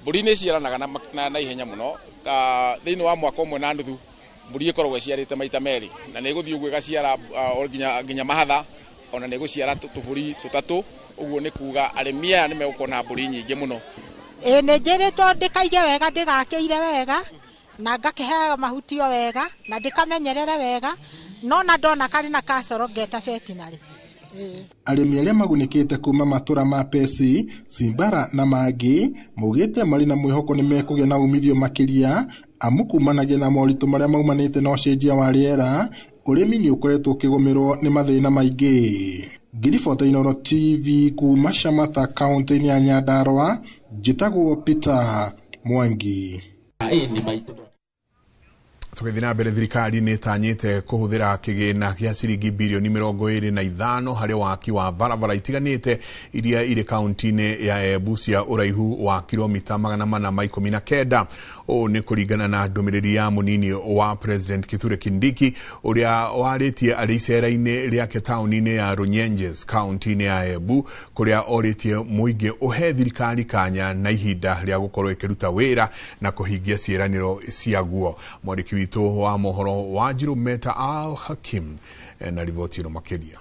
Mbũri nĩ iciaranaga na ihenya mũno, thĩinĩ wa mwaka 1.5 mbũri ĩkoragwo ĩciarĩte maita 2, na nĩ ĩgũthiĩ ũguo ĩgaciara nginya mahatha, ona nĩ ĩgũciara tũbũri 3, ũguo nĩ kuga arĩmi aya nĩ megũkorwo na mbũri nyingĩ mũno. Ĩĩ nĩ njĩrĩtwo ndĩkaige wega, ndĩgakĩire wega, na ngakĩheaga mahuti o wega, na ndĩkamenyerere wega, no na ndona karĩ na kacoro ngeta veterinary. Arĩmi arĩa magunĩkĩte kuma matũra ma Pesi, Simbara na mangĩ maugĩte marĩ na mwĩhoko nĩ mekũgĩa na umithio makĩria, amu kumanagia na moritũ marĩa maumanĩte na ũcenjia wa rĩera, ũrĩmi nĩ ũkoretwo ũkĩgũmĩrwo nĩ mathĩna maingĩ. Ngiribota Inooro TV kuma Shamata kaunti-inĩ ya Nyandarua, njĩtagwo Peter Mwangi. Tũgĩthiĩ na mbere, thirikari nĩ ĩtanyĩte kũhũthĩra kĩgĩna kĩa ciringi birioni 25 harĩ waki wa barabara itiganĩte iria irĩ kaunti-inĩ ya Embu cia ũraihu wa kilomita 419. Ũũ nĩ kũringana na ndũmĩrĩri ya mũnini wa President Kithure Kindiki ũrĩa warĩtie arĩ icera-inĩ rĩake taũni-inĩ ya Runyenjes kaunti-inĩ ya Embu, kũrĩa orĩtie mũingĩ ũhe thirikari kanya na ihinda rĩa gũkorwo ĩkĩruta wĩra na kũhingia ciĩranĩro ciaguo. Mwandĩki witũ wa mohoro wa Njiru Meta Al Hakim na riboti ĩno makĩria.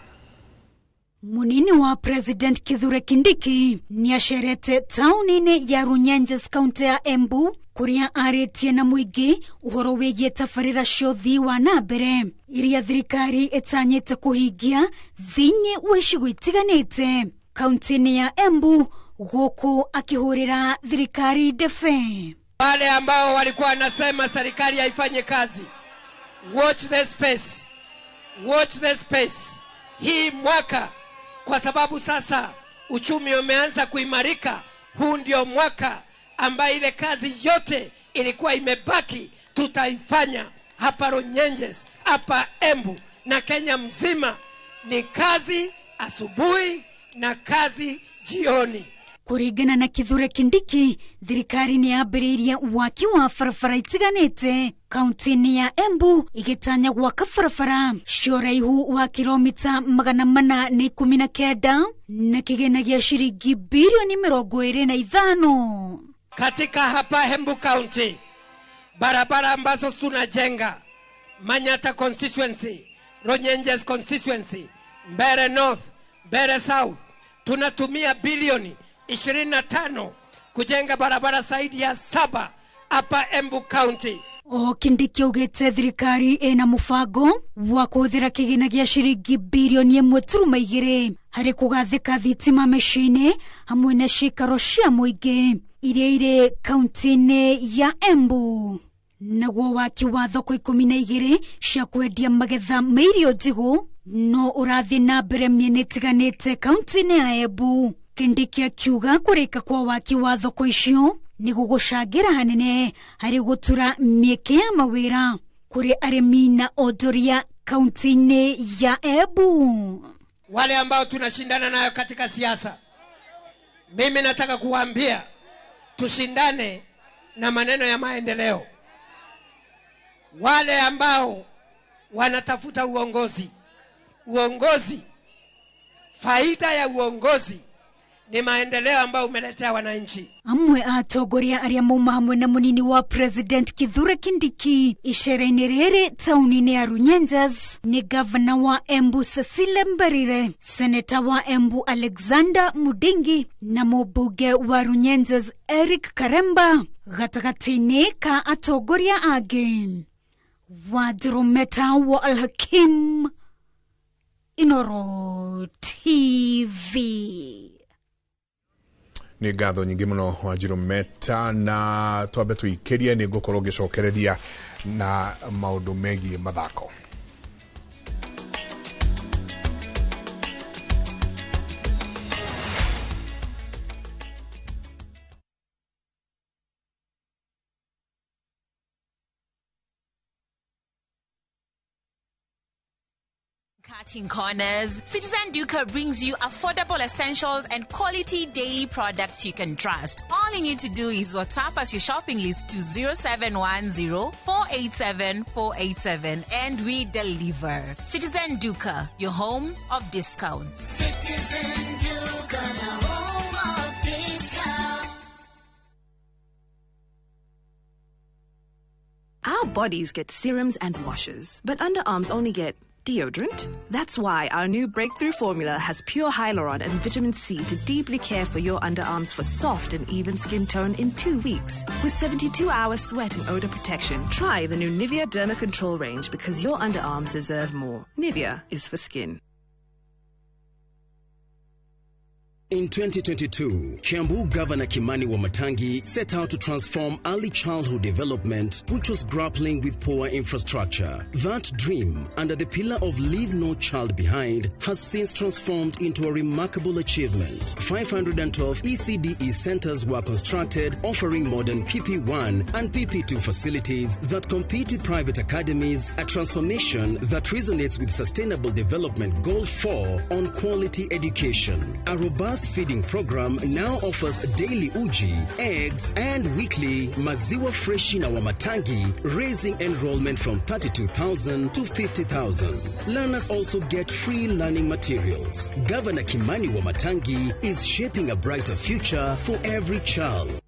Munini wa President Kithure Kindiki nĩacerete taũni-inĩ ya Runyenjes kaunti ya Embu, kũrĩa arĩtie na mũingĩ ũhoro wĩgiĩ tabarĩra cia ũthii wa na mbere iria thirikari ĩtanyĩte kũhingia thĩinĩ wa icigo itiganĩte kaunti-inĩ ya Embu, gũkũ akĩhũrĩra thirikari ndebe. Wale ambao walikuwa wanasema serikali haifanye kazi, watch the space, watch the space. Hii mwaka, kwa sababu sasa uchumi umeanza kuimarika, huu ndio mwaka ambaye ile kazi yote ilikuwa imebaki tutaifanya hapa Runyenjes, hapa Embu na Kenya mzima. Ni kazi asubuhi na kazi jioni. Kũringana na Kithure Kindiki, thirikari nĩ yambĩrĩirie waki wa barabara itiganĩte kaunti-inĩ ya Embu, ĩgĩtanya gwaka barabara cia ũraihu wa kilomita 419 na kĩgĩna gĩa ciringi bilioni 25. Katika hapa Embu County, barabara ambazo tunajenga Manyata constituency, Runyenjes constituency, Mbere North, Mbere South, tunatumia bilioni 25 kujenga barabara zaidi ya 7 hapa Embu County. O Kindiki augĩte thirikari ĩna mũbango wa kũhũthĩra kĩgĩna gĩa ciringi bilioni 1.2 harĩ kũgathĩka thitima mĩciĩ-inĩ hamwe na ciikaro cia mũingĩ iria irĩ kaunti-inĩ ya Embu. Naguo waki wa thoko 12 cia kwendia magetha ma irio njigũ no ũrathiĩ na mbere mĩena ĩtiganĩte kaunti-inĩ ya Embu. Kindiki akiuga kũrĩka kwa waki wa thoko icio nĩ gũgũcangĩra hanene harĩ gũtura mĩeke ya mawĩra kũrĩ arĩmi na onjoria kaunti-inĩ ya Embu. Wale ambao tunashindana nayo katika siasa, mimi nataka kuwaambia tushindane na maneno ya maendeleo. Wale ambao wanatafuta uongozi, uongozi, faida ya uongozi ni maendeleo ambayo umeletea wananchi. Amwe atongoria arĩa mauma hamwe na munini wa President Kithure Kindiki icera-inĩ rĩrĩ taũni-inĩ ya Runyenjes ni gavana wa Embu Cecile Mbarire, seneta wa Embu Alexander Mudingi na mũmbunge wa Runyenjes Eric Karemba gatagatĩ-inĩ ka atongoria angĩ. Wanjiru wa Al-Hakim, Inooro TV. Nĩ ngatho nyingĩ mũno Wanjiru Meta, na twambe tũikĩrie nĩ ngũkorwo ngĩcokereria na maũndũ megiĩ mathako. Cutting corners, Citizen Duka brings you affordable essentials and quality daily products you can trust. All you need to do is WhatsApp us your shopping list to 0710 487 487 and we deliver. Citizen Duka, your home of discounts. Citizen Duka, the home of discounts. Our bodies get serums and washes, but underarms only get deodorant. That's why our new breakthrough formula has pure hyaluron and vitamin C to deeply care for your underarms for soft and even skin tone in 2 weeks. With 72-hour sweat and odor protection, try the new Nivea Derma Control range because your underarms deserve more. Nivea is for skin. In 2022, Kiambu Governor Kimani Wamatangi set out to transform early childhood development, which was grappling with poor infrastructure. That dream, under the pillar of Leave No Child Behind, has since transformed into a remarkable achievement. 512 ECDE centers were constructed, offering modern PP1 and PP2 facilities that compete with private academies, a transformation that resonates with Sustainable Development Goal 4 on quality education. A robust feeding program now offers daily uji, eggs, and weekly maziwa freshi na wamatangi, raising enrollment from 32,000 to 50,000. Learners also get free learning materials. Governor Kimani Wamatangi is shaping a brighter future for every child.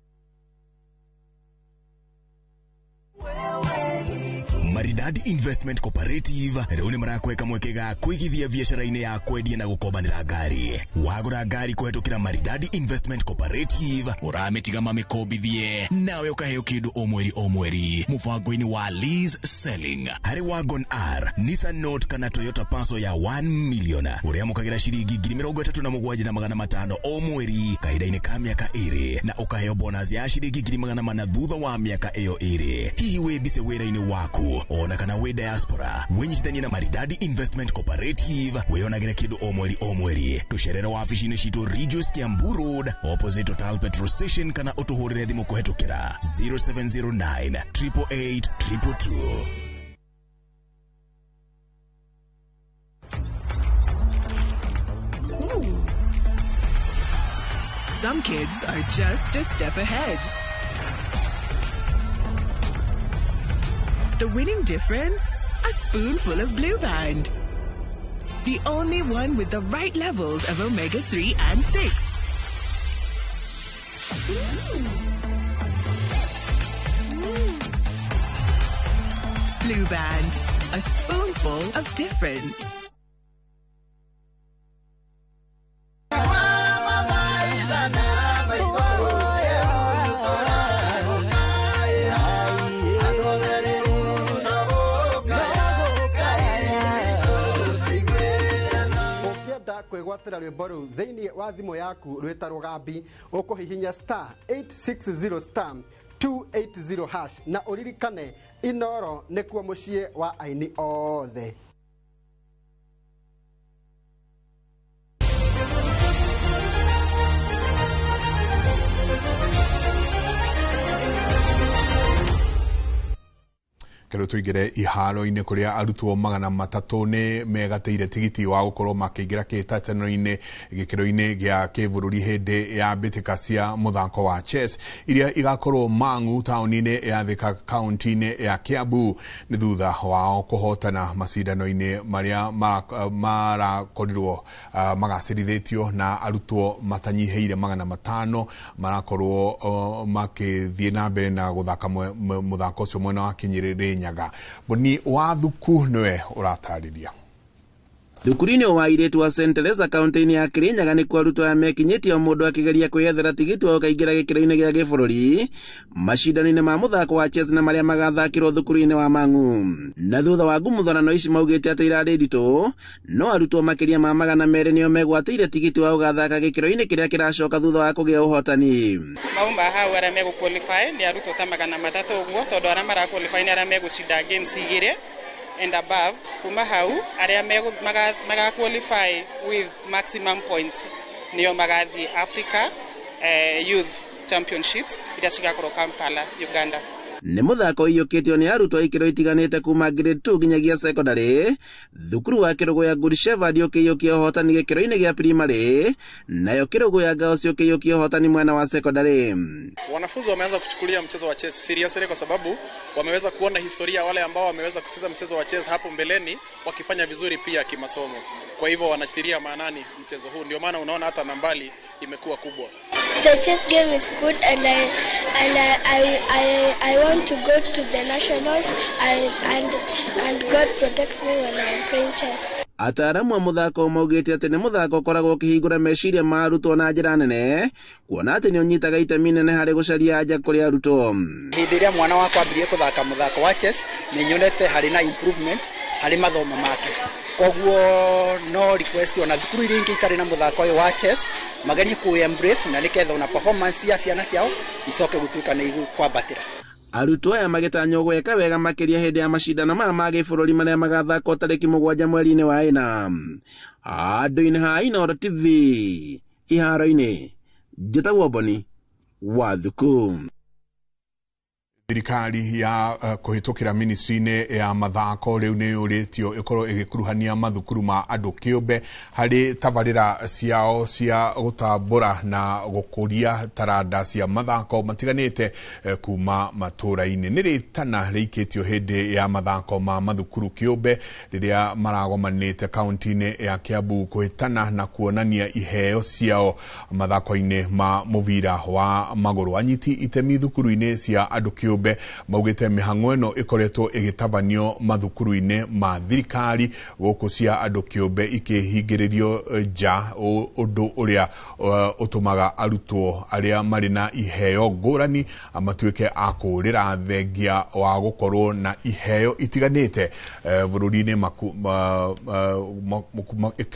Maridadi Investment Cooperative rĩu nĩ marakweka mweke ga kũigithia biacara-inĩ ya kwendia na gũkombanĩra ngari. Wagũra ngari kũhetũkĩra Maridadi Investment Cooperative, ũramĩtiga mamĩkombithie nawe ũkaheo kĩndũ o mweri o mweri mũbango-inĩ wa lease selling. Harĩ Wagon R, Nissan Note kana Toyota Passo ya 1 million ũrĩamũkagĩra ciringi 37,500 o mweri kahinda-inĩ ka mĩaka 2 na ũkaheo bonus ya ciringi 400 thutha wa mĩaka ĩyo 2. Hihi wĩ mbise wĩra-inĩ waku ona kana wĩ diaspora, wĩnyitithanie na Maridadi Investment Cooperative wĩonagĩre kĩndũ o mweri o mweri. Tũcerere wabici-inĩ citũ Ridgeways Kiambu Road opposite Total Petrol Station kana ũtũhũrĩre thimũ kũhetũkĩra 0709 888 222. Some kids are just a step ahead. The winning difference? A spoonful of Blue Band. The only one with the right levels of omega-3 and 6. Blue Band, a spoonful of difference. Kwĩgwatĩra rwĩmbo rũu thĩinĩ wa thimũ yaku rwĩta rũgambi ũkũhihinya star 860 star 280 hash na ũririkane Inoro nĩkuo mũciĩ wa aini othe. Kero tuingire iharo-inĩ kũrĩa arutwo 300 nĩ megatĩire tigiti wa gũkorwo makĩingĩra kĩhĩtahĩtano-inĩ gĩkĩro-inĩ gĩa kĩbũrũri hĩndĩ ya mbĩtĩka cia mũthako wa chess iria igakorwo Mang'u taũni-inĩ ya Thika kaunti-inĩ ya Kiambu nĩ thutha wao kũhotana macindano-inĩ marĩa marakorirwo magacĩrithĩtio na arutwo matanyihĩire 500 marakorwo makĩthiĩ na mbere na gũthaka mũthako ũcio mwena wa Kinyĩrĩ Nyaga. Boni wa Thuku niwe ũratarĩria. Thukuru-inĩ wa airĩtu wa St Teresa kaunti-inĩ ya Kirinyaga nĩkuo arutwo aya mekinyĩtie o mũndũ akĩgeria kwĩyethera tigiti wa gũkaingĩra gĩkĩro-inĩ gĩa gĩbũrũri macindano-inĩ ma mũthako wa chess na marĩa magathakĩrwo thukuru-inĩ wa Mang'u. Na thutha wa ngumuthanano ici maugĩte atĩ irarĩ nditũ, no arutwo makĩria ma 200 nĩo megwatĩire tigiti wa gũgathaka gĩkĩro-inĩ kĩrĩa kĩracoka thutha wa kũgĩa ũhotani. Mauma hau arĩa megũ qualify nĩ arutwo ta 300 ũguo, tondũ arĩa mara qualify nĩ arĩa megũcinda games 2 and above. Kuma hau arĩa maga qualify with maximum points nĩo magathiĩ Africa Youth Championships iria cigakorwo Kampala, Uganda. Nĩ mũthako ũiyũkĩtio nĩ arutwo ikĩro itiganĩte kuma grade 2 nginyagia secondary. Thukuru wa Kĩrũgũya Good Shepherd ũkĩiyũkia ũhotani gĩkĩro-inĩ gĩa primary, nayo Kĩrũgũya Girls ũkĩiyũkia ũhotani mwena wa secondary. Wanafunzi wameanza kuchukulia mchezo wa chess seriously kwa sababu wameweza kuona historia wale ambao wameweza kucheza mchezo wa chess hapo mbeleni wakifanya vizuri pia kimasomo. Kwa hivyo wanatilia maanani mchezo huu, ndio maana unaona hata nambari imekuwa kubwa. The chess game is good and I want to go to the nationals and God protect me when I am playing chess. Ataaramu a mũthako maugĩte atĩ nĩ mũthako ũkoragwo ũkĩhingũra meciria ma arutwo na njĩra nene, kuona atĩ nĩ ũnyitaga itemi nene harĩ gũcaria anja kũrĩ arutwo. Hĩndĩ ĩrĩa mwana wakwa ambirie kũthaka mũthako wa chess, nĩ nyonete harĩ na improvement harĩ mathomo make. Koguo no request ona thukuru iria ingĩ itarĩ na mũthako ũyũ wa chess magerie kũ embrace na nĩketha ona performance ya ciana ciao icoke gũtuĩka nĩ igũkwambatĩra. Arutwo aya magĩtanywo gwĩka wega makĩria hĩndĩ ya macindano maya ma gĩbũrũri marĩa magathakwo tarĩki 7 mweri-inĩ wa 4. Andũ-inĩ ha Inooro TV iharo-inĩ, njĩtagwo Boni wa Thuku. Thirikari ya kũhĩtũkĩra ministry-inĩ ya mathako rĩu nĩ yũrĩtio ĩkorwo ĩgĩkuruhania mathukuru ma andũ kĩũmbe harĩ tabarĩra ciao cia gũtambũra na gũkũria taranda cia mathako matiganĩte kuma matũra-inĩ. Nĩ rĩtana rĩikĩtio hĩndĩ ya mathako ma mathukuru kĩũmbe rĩrĩa maragomanĩte kaunti-inĩ ya Kiambu kũhĩtana na kuonania iheo ciao mathako-inĩ ma mũbira wa magũrũ. Anyiti itemi thukuru-inĩ cia andũ kĩũmbe maugĩte mĩhang'o ĩno ĩkoretwo ĩgĩtabanio mathukuru-inĩ ma thirikari gũkũ cia andũ kĩũmbe ikĩhingĩrĩrio nja, ũndũ ũrĩa ũtũmaga arutwo arĩa marĩ na iheo ngũrani matuĩke a kũũrĩra thengia wa gũkorwo na iheo itiganĩte bũrũri-inĩ,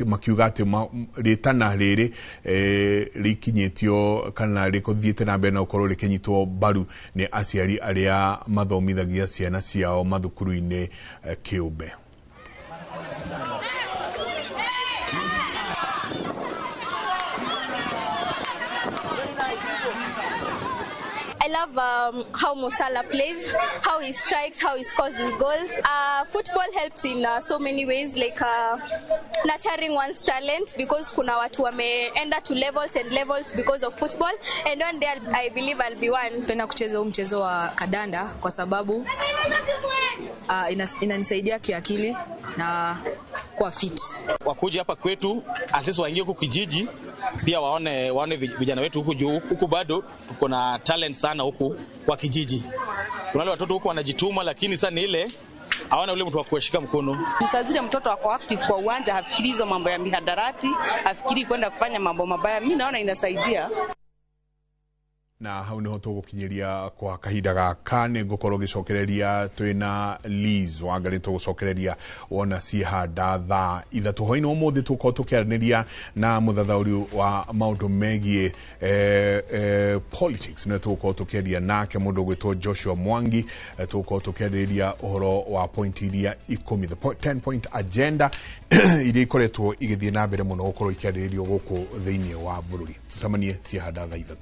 makiuga atĩ rĩtana rĩrĩ rĩkinyĩtio kana rĩkũthiĩte na mbere na gũkorwo rĩkĩnyitwo mbaru nĩ aciari arĩa mathomithagia ciana ciao mathukuru-inĩ kĩũmbe. I love how Mo Salah plays, how he strikes, how he scores his goals. Football helps in so many ways, like nurturing one's talent, because kuna watu wameenda to levels and levels because of football, and one day I believe I'll be one. Napenda kucheza huu mchezo wa kadanda kwa sababu inanisaidia kiakili na kuwa fit. Wakuja hapa kwetu, at least waingie huku kijiji, pia waone vijana wetu huku juu. Huku bado tuko na talent sana huku kwa kijiji. Kuna wale watoto huku wanajituma, lakini sana ile hawana ule mtu wa kuwashika mkono. Saa zile mtoto ako active kwa uwanja, hafikiri hizo mambo ya mihadarati, hafikiri kwenda kufanya mambo mabaya. Mimi naona inasaidia. Na hau niho tũgũkinyĩria kwa kahinda gaka. Nĩ ngũkorwo ngĩcokereria twĩna Liz Wangari, tũgũcokereria wona ciehanda thaa 3 hwaĩ-inĩ ũmũthĩ. Tũgũkorwo tũkĩaranĩria na mũthathaũri wa maũndũ megiĩ politics, nĩwe tũgũkorwo tũkĩaria nake mũndũ ũgwĩtwo Joshua Mwangi. Tũgũkorwo tũkĩarĩrĩria ũhoro wa point iria 10, the 10 point agenda iria ikoretwo igĩthiĩ na mbere mũno gũkorwo ikĩarĩrĩrio gũkũ thĩinĩ wa bũrũri. Tũcemanie ciehanda thaa 3.